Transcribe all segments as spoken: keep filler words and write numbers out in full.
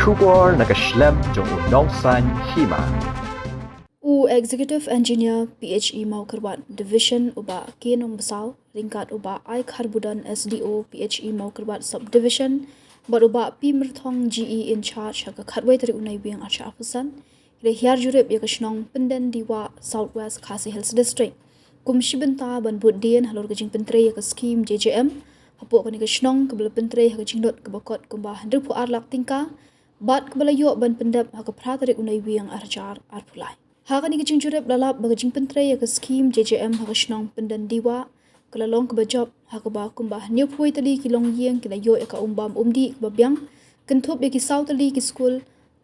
Khubor na ka shlem jong u Nongsaiñ Hima. U Executive Engineer P H E Mawkyrwat Division u Bah K Nongbsap, ryngkat u Bah I Kharbudon S D O P H E Mawkyrwat Subdivision, bad u Bah P Myrthong G E in charge ha ka khatwei tarik u Naiwieng arhajar arphew san, ki la hiar jurip ïa ka shnong Pyndendiwah, South West Khasi Hills District, kum shi bynta ban bud dien halor ka jingpyntrei ïa ka skhim J J M hapoh kane ka shnong, kaba la pyntrei ha ka jinglut kaba kot kumba hynriewphew ar lak tyngka, bad kaba la ïoh ban pyndep ha ka phra tarik u Naiwieng arhajar arphew lai. Ha kane ka jingjurip la lap ba ka jingpyntrei ïa ka skhim J J M ha ka shnong Pyndendiwah ka la long kaba jop, ha kaba kumba hynñiewphew tylli ki longïing ki la ïoh ïa ka um bam um dih kaba biang, kynthup ïa ki saw tylli ki skul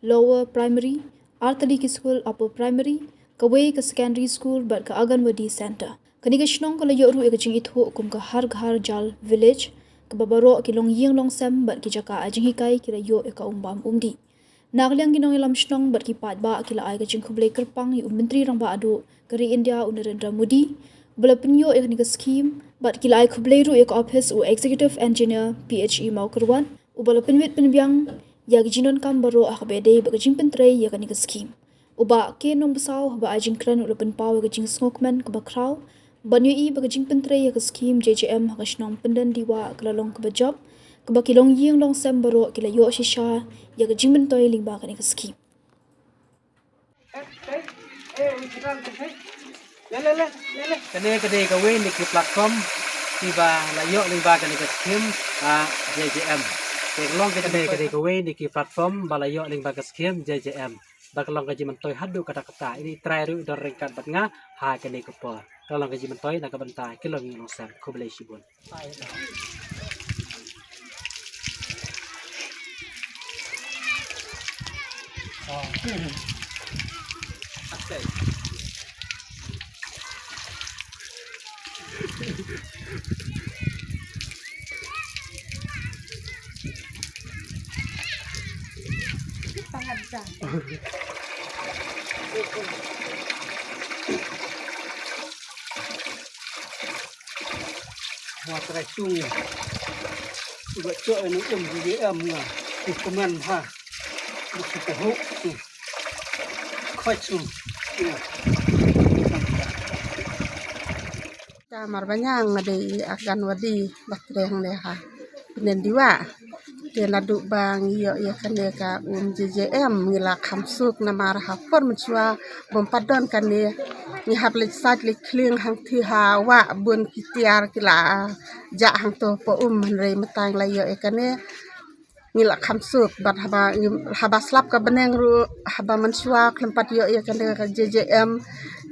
lower primary, ar tylli ki skul upper primary, kawei ka secondary school bad ka Anganwadi Centre. Kane ka shnong ka la ïoh ruh ïa ka jingithuh kum ka Har Ghar Jal Village, kaba baroh ki longïing longsem bad ki jaka ai jinghikai ki la ïoh ïa ka um bam um dih. Na ka liang ki nongïalam shnong bad ki paidbah ki la ai ka jingkhublei kyrpang ïa u Myntri Rangbah Duh ka ri India u Narendra Modi, uba la pynïoh ïa kane ka skhim, bad ki la ai khublei ruh ïa ka ophis u Executive Engineer P H E Mawkyrwat, uba la pynwit pynbiang ïa ki jingdonkam baroh ha kaba ïadei bad ka jingpyntrei ïa kane ka skhim. U Bah K Nongbsap haba ai jingkren u la pynpaw ïa ka jingsngewkmen kaba khraw ban ïohi ba ka jingpyntrei ïa ka skhim J J M ha ka shnong Pyndendiwah ka la long kaba jop, kaba ki longïing longsem baroh ki la ïoh shisha ïa ka jingmyntoi lyngba kane ka skhim. Kane ka dei kawei na ki platform kiba la ïoh lyngba kane ka skhim, ah, J J M. Te ka long kane ka dei kawei na ki platform ba la ïoh lyngba ka skhim J J M. Ba ka long ka jingmyntoi haduh katta katta. Ine i trai ruh i don ryngkat bad nga ha kane ka por. Ka long ka jingmyntoi na ka bynta ki longïing longsem. Khublei shibun. Wa trai sung. Uba chok enu um di di em nga. Di kuman ha. Di kita huk. Khoi sung. Ya. Ka Marbaniang nga dei i Anganwadi ba trei hangne ha Pyndendiwah. Te naduh ba ngi ïoh ïa kane ka um J J M ngi la kham suk namar ha por mynshuwa bym pat don kane, ngi hap leit sait leit khlieng hangtei ha wah bun ki tiar ki la jah hangto hapoh um, hynrei mynta ngi la ïoh ïa kane ngi la kham suk. Bad haba ngi, haba slap ka bneng ruh, haba mynshuwa khlem pat ïoh ïa kane ka J J M,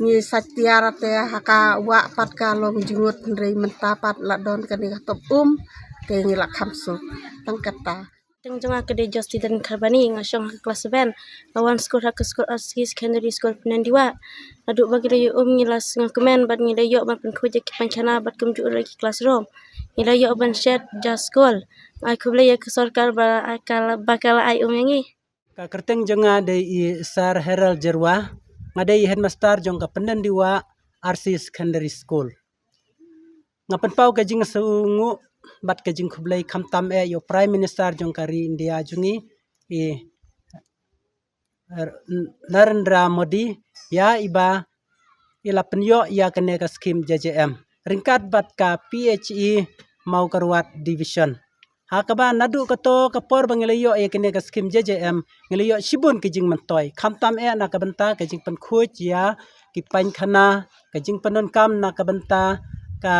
ngi sait tiar te ha ka wah pat ka long jngut, hynrei mynta pat la don kane ka top um te ngi la kham suk. Tang kata. Kyrteng jong nga ka dei Justine Kharbani, nga shong ha ka klas seven, nga wan skul ha ka skul R C Secondary School Pyndendiwah. Naduh ba ngi la ïoh um ngi la sngewkmen bad ngi la ïoh ban pynkhuid ïa ki painkhana bad kumjuh ruh ki classroom. Ngi la ïoh ban shet ja skul. Ai khublei ïa ka sorkar ba ka la, ba ka la ai um ïa ngi. Ka kyrteng jong nga dei i Sir Harold Jyrwa, nga dei i headmaster jong ka Pyndendiwah R C Secondary School. Nga pynpaw ka jingsngewnguh bad ka jingkhublei khamtam eh ïa u Prime Minister jong ka ri India jong ngi, i Narendra Modi, ïa iba i la pynïoh ïa kane ka skhim J J M ryngkat bad ka P H E Mawkyrwat Division. Ha kaba naduh kato ka por ba ngi la ïoh ïa kane ka skhim J J M, ngi la ïoh shibun ki jingmyntoi. Khamtam eh na ka bynta ka jingpynkhuid ïa ki painkhana, ka jingpyndonkam na ka bynta ka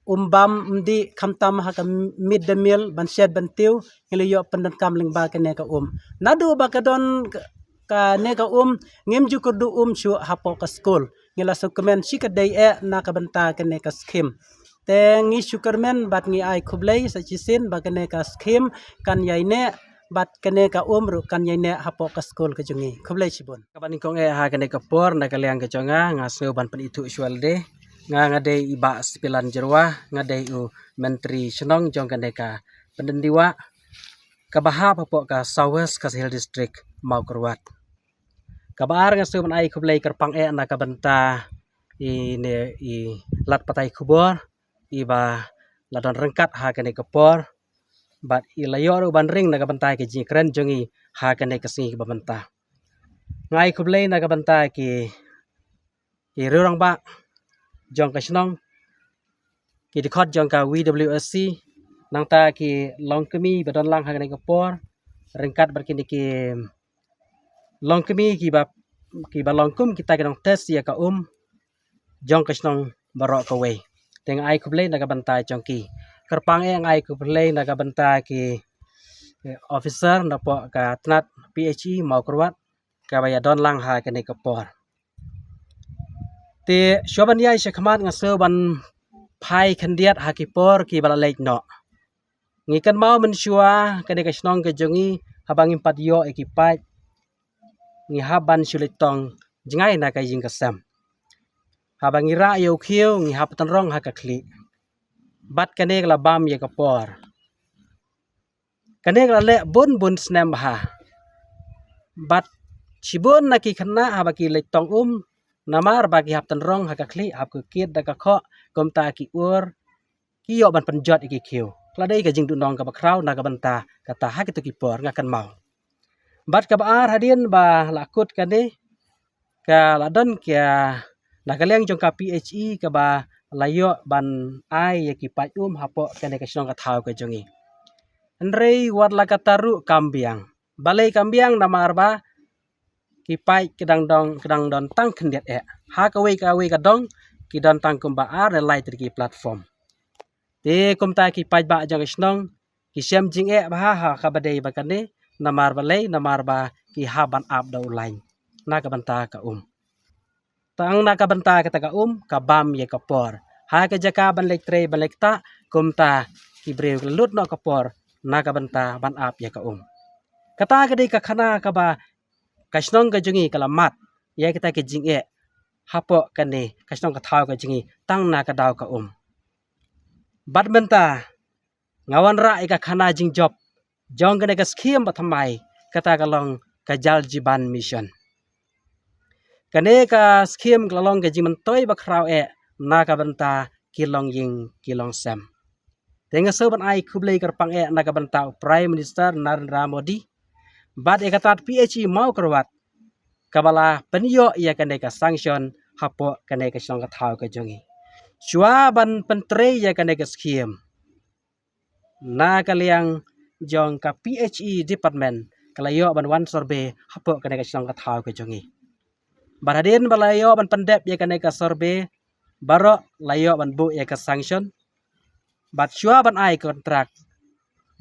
um bam um dih, khamtam ha ka midday meal, ban shet ban tiew, ngi la ïoh pyndonkam lyngba kane ka um. Naduh ba ka don ka, kane ka um, ngim ju kyrduh um shuh hapoh ka skul. Ngi la sngewkmen shikatdei eh na ka bynta kane ka skhim. Te ngi sngewkmen bad ngi ai khublei sa shisien ba kane ka skhim kan ïaineh bad kane ka um ruh kan ïaineh hapoh ka skul ka jong ngi. Khublei shibun. Kaba nyngkong eh ha kane ka por na ka liang ka jong nga, nga sngew ban pynithuh shuwa lade. Nga, nga dei i Bah Spilan Jyrwa, nga dei u Myntri Shnong jong kane ka Pyndendiwah, kaba hap hapoh ka South West Khasi Hills District, Mawkyrwat. Kaba ar, nga sngew ban ai khublei kyrpang eh na ka bynta ine i lad pathai khubor iba la don ryngkat ha kane ka por. bad i la ïoh ruh ban ring na ka bynta ki jingkren jong i ha kane ka sngi kaba mynta. Nga ai khublei na ka bynta ki ki riew rangbah jong ka shnong, ki dkhot jong ka V W S C, nangta ki longkmie ba don lang ha kane ka por, ryngkat bad kine ki longkmie kiba kiba long kum kita ki nongtest ïa ka um jong ka shnong baroh kawei. Te nga ai khublei na ka bynta jong ki. Kyrpang eh nga ai khublei na ka bynta ki, eh, officer napoh ka tnat P H E Mawkyrwat kaba ïa don lang ha kane ka por. Te shuwa ban ïai sha khmat nga sngew ban phai khyndiat ha ki por kiba la leit noh. Ngi kynmaw mynshuwa kane ka shnong ka jong ngi haba ngim pat ïoh ïa ki paip, ngi hap ban shu leit tong jngai na ka ïing ka sem. Haba ngi rah ïa u khiew ngi hap tynrong ha ka khlieh. Bad kane ka la bam ïa ka por. Kane ka la leh bun bun snem bha. Bad shibun na ki khynnah haba ki leit tong um, namar ba ki hap tynrong ha ka khlieh, hap kyrkiet da ka khoh, kumta ki ur, ki ïoh ban pynjot ïa ki khiew. Ka la dei ka jingduhnong kaba khraw na ka bynta kata ha kito ki por nga kynmaw. Bad kaba ar hadien ba la kut kane, ka la don ka na ka liang jong ka P H E kaba la ïoh ban ai ïa ki paip um hapoh kane ka shnong ka thaw ka jong ngi. Hynrei wat la katta ruh kam biang. Balei kam biang? Namar ba ki paip ki dang dong, ki dang don tang khyndiat eh. Ha kawei kawei ka dong ki don tang kumba ar ne lai tylli ki platform. Te kumta ki paidbah jong ka shnong ki shem jingeh bha ha kaba dei ba kane, namar balei? Namar ba ki hap ban ap da u lain na ka bynta ka um. Tang na ka bynta kata ka um ka bam ïa ka por. Ha ka jaka ban leit trei ban leit ktah, kumta ki briew ki la lut noh ka por na ka bynta ban ap ïa ka um. Kata ka dei ka khana kaba ka shnong ka jong ngi ka la mad ïa kita ki jingeh hapoh kane ka shnong ka thaw ka jong ngi tang na ka daw ka um. Bad mynta nga wanrah ïa ka khana jingjop jong kane ka skhim ba thymmai, kata ka long ka Jal Jeevan Mission. Kane ka skhim ka la long ka jingmyntoi ba khraw eh na ka bynta ki longïing ki longsem. Te nga sngew ban ai khublei kyrpang eh na ka bynta u Prime Minister Narendra Modi bad ïa ka tnat P H E Mawkyrwat kaba la pynïoh ïa kane ka sanction hapoh kane ka shnong ka thaw ka jong ngi. Shuwa ban pyntrei ïa kane ka skhim, na ka liang jong ka P H E department ka la ïoh ban wan survey hapoh kane ka shnong ka thaw ka jong ngi. Bad hadien ba la ïoh ban pyndep ïa kane ka survey, baroh la ïoh ban buh ïa ka sanction. Bad shuwa ban ai kontrak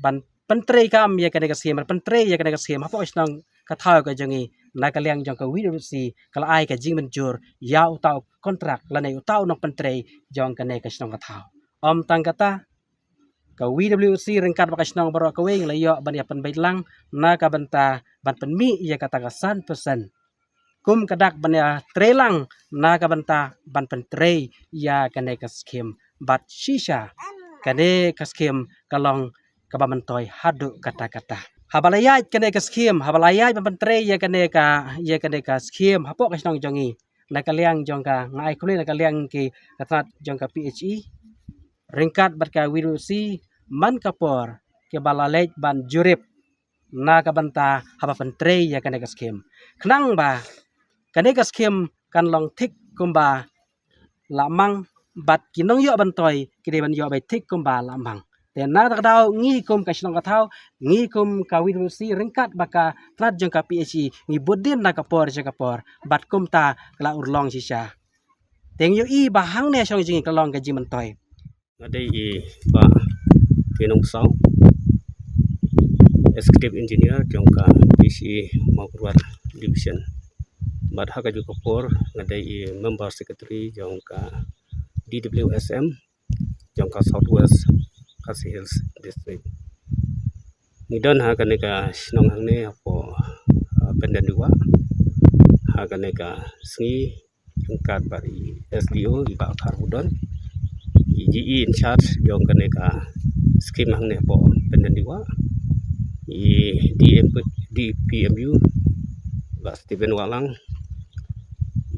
ban pyntrei kam ïa kane ka skhim, ban pyntrei ïa kane ka skhim hapoh ka shnong ka thaw ka jong ngi, na ka liang jong ka V W C ka la ai ka jingmynjur ïa uta u kontrak lane uta u nongpyntrei jong kane ka shnong ka thaw. Ym tang kata, ka V W C ryngkat bad ka shnong baroh kawei ngi la ïoh ban ïa pynbeit lang na ka bynta ban pynmih ïa kata ka san percent kum ka dak ban ïa trei lang na ka bynta ban pyntrei ïa kane ka skhim. Bad shisha kane ka skhim ka long kaba myntoi haduh katta katta. Haba la ïaid kane ka skhim, haba la ïaid ban pyntrei ïa kane ka, ïa kane ka skhim hapoh ka shnong jong ngi, na ka liang jong ka, nga ai khublei na ka liang ki ka tnat jong ka P H E ryngkat bad ka V W C man ka por kiba la leit ban jurip na ka bynta haba pyntrei ïa kane ka skhim. Khnang ba kane ka skhim kan long thik kumba la mang, bad ki nongïoh myntoi ki dei ban ïoh beit thik kumba la mang. Te na kata ka daw ngi kum ka shnong ka thaw, ngi kum ka V W C ryngkat bad ka tnat jong ka P H E ngi bud dien na ka por sha ka por bad kumta ka la urlong shisha. Te ngi ïohi ba hangne shnong jong ngi ka long ka jingmyntoi. Nga dei i Bah Kynong Saw, Executive Engineer jong ka P H E Mawkyrwat Division. Bad ha kajuh ka por nga dei i Member Secretary jong ka D W S M jong ka South West Khasi Hills District. Ngi don ha kane ka shnong hangne hapoh, uh, Pyndendiwah ha kane ka sngi ryngkat bad i S D O i Bah Kharbudon, i G E in charge jong kane ka skhim hangne hapoh Pyndendiwah, i D M, D P M U Bah Stephen Wahlang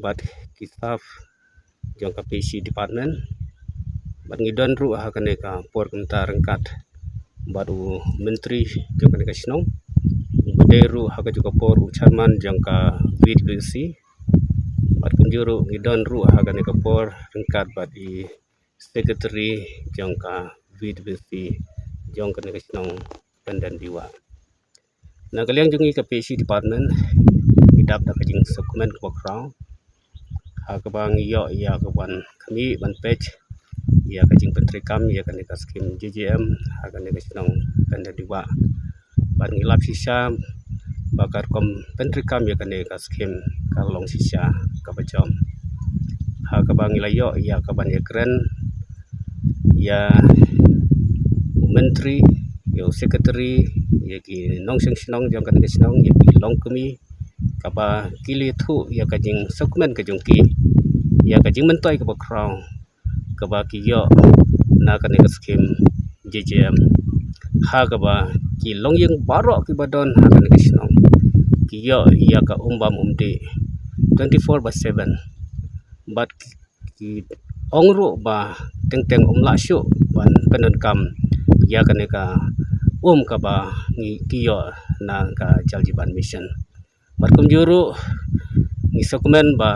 bad ki staff jong ka P H E department. Bad ngi don ruh ha kane ka por kynta ryngkat bad u Myntri jong kane ka shnong, u ba dei ruh ha kajuh ka por u Chairman jong ka V W C, bad kumjuh ruh ngi don ruh ha kane ka por ryngkat bad i Secretary jong ka V W C jong kane ka shnong Pyndendiwah. Na ka liang jong ngi ka P H E department, ngi dap da ka jingsngewkmen kaba khraw ha kaba ngi ïoh ïa ka ban khmih ban peit ïa ka jingpyntreikam ïa kane ka skim J J M ha kane ka shnong Pyndendiwah. Bad ngi lap shisha ba ka rukom pyntreikam ïa kane ka skim ka long shisha kaba jam, ha kaba ngi la ïoh ïa ka ban ïakren ïa u Myntri, ïa u Secretary, ïa ki nongshong shnong jong kane ka shnong, ïa ki longkmie, kaba ki la ïathuh ïa ka jingsngewkmen ka jong ki ïa ka jingmyntoi kaba khraw kaba ki ïoh na kane ka skim J J M, ha kaba ki longïing baroh kiba don ha kane ka shnong ki ïoh ïa ka um bam um dih twenty four by seven. Bad ki, ki ong ruh ba teng teng ym lah shuh ban pyndonkam ïa kane ka um kaba ngi, ki ïoh na ka Jal Jeevan Mission. Bad kumjuh ruh ngi sngewkmen ba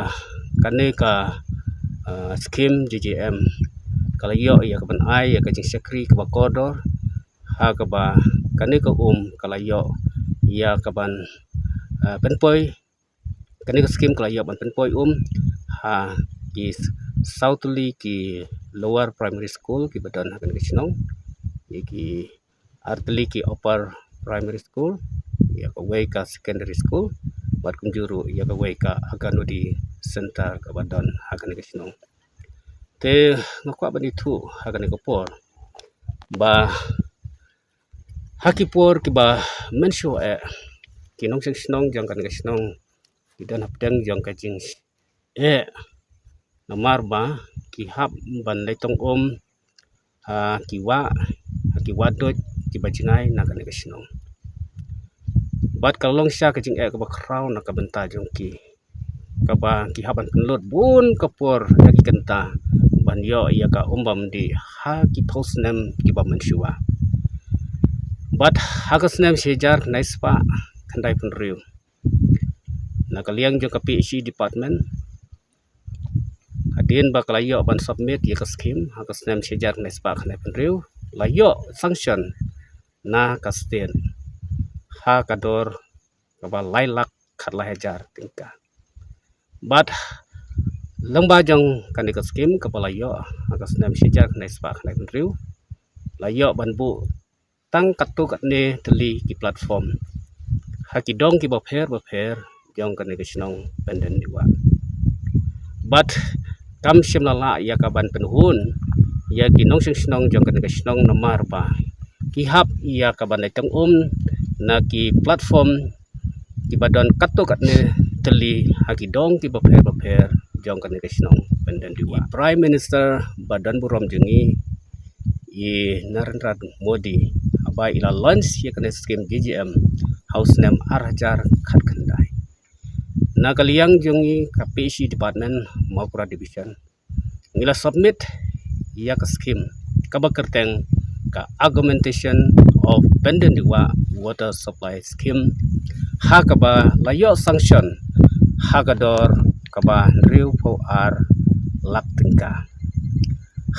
kane ka, ah, skim J J M ka la ïoh ïa ka ban ai ïa ka jingshakri kaba kordor, ha kaba kane ka um ka la ïoh ïa ka ban, ah, pynpoi, kane ka skim ka la ïoh ban pynpoi um ha ki saw tylli ki lower primary school kiba don ha kane ka shnong, ïa ki ar tylli ki upper primary school, ïa kawei ka secondary school, bad kumjuh ruh ïa kawei ka Anganwadi center kaba don ha kane ka shnong. Te nga kwah ban ïathuh ha kane ka por ba ha ki por kiba mynshuwa eh, ki nongshong shnong jong kane ka shnong ki don hapdeng jong ka jing eh, namar ba ki hap ban leit tong um ha ki wah, ha ki wah duid kiba jngai na kane ka shnong. Bad ka long shisha ka jingeh kaba khraw na ka bynta jong ki, kaba ki hap ban pynlut bun ka por na ki kynta ban ïoh ïa ka um bam dih ha ki phew snem kiba mynshuwa. Bad ha ka snem shi hajar khyndai spah khyndai phew hynriew, na ka liang jong ka P H E department, hadien ba ka la ïoh ban submit ïa ka skim ha ka snem shi hajar khyndai spah khyndai phew hynriew, la ïoh sanction na ka state ha ka dor kaba lai lak khatlai hajar tyngka. Bad lyngba jong kane ka skim kaba la ïoh ha ka snem shi hajar khyndai spah khyndai phew hynriew, la ïoh ban buh tang katto katne tylli ki platform ha ki dong kiba pher bapher jong kane ka shnong Pyndendiwah. Bad kam shym la lah ïa ka ban pynhun ïa ki nongshong shnong jong kane ka shnong namar ba ki hap ïa ka ban leit tong um na ki platform kiba don katto katne tylli ha ki dong kiba pher bapher jong kane ka shnong Pyndendiwah. Prime Minister ba don burom jong ngi, i Narendra Modi, haba i la launch ïa kane skim J J M ha u snem ar hajar khatkhyndai. Na ka liang jong ngi ka P H E department, Mawkyrwat division, ngi la submit ïa ka skim kaba kyrteng ka Augmentation of Pyndendiwah Water Supply Scheme, ha kaba la ïoh sanction ha ka dor kaba hynriew phew ar lak tyngka,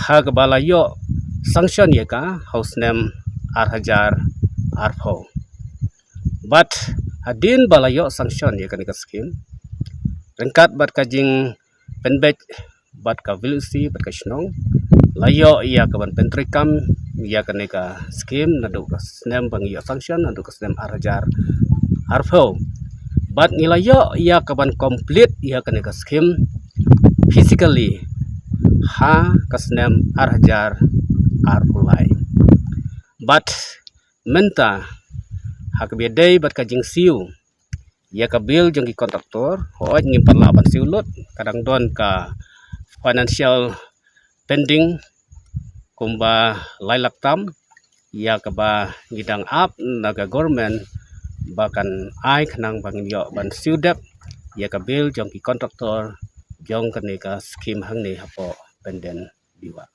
ha kaba la ïoh sanction ïa ka ha u snem ar hajar arphew. Bad hadien ba la ïoh sanction ïa kane ka skim, ryngkat bad ka jingpynbeit bad ka V W C bad ka shnong, la ïoh ïa ka ban pyntreikam ïa kane ka skim naduh ka snem ba ngi ïoh sanction, naduh ka snem ar hajar arphew. Bad ngi la ïoh ïa ka ban complete ïa kane ka skim physically ha ka snem ar hajar arphew lai. Bad mynta, ha kaba ïadei bad ka jingsiew ïa ka bill jong ki contractor, hooid ngim pat lah ban siew lut, ka dang don ka financial pending kumba lai lak tam ïa kaba ngi dang ap na ka government ba kan ai khnang ba ngin ïoh ban siew dep ïa ka bill jong ki contractor jong kane ka skim hangne hapoh Pyndendiwah.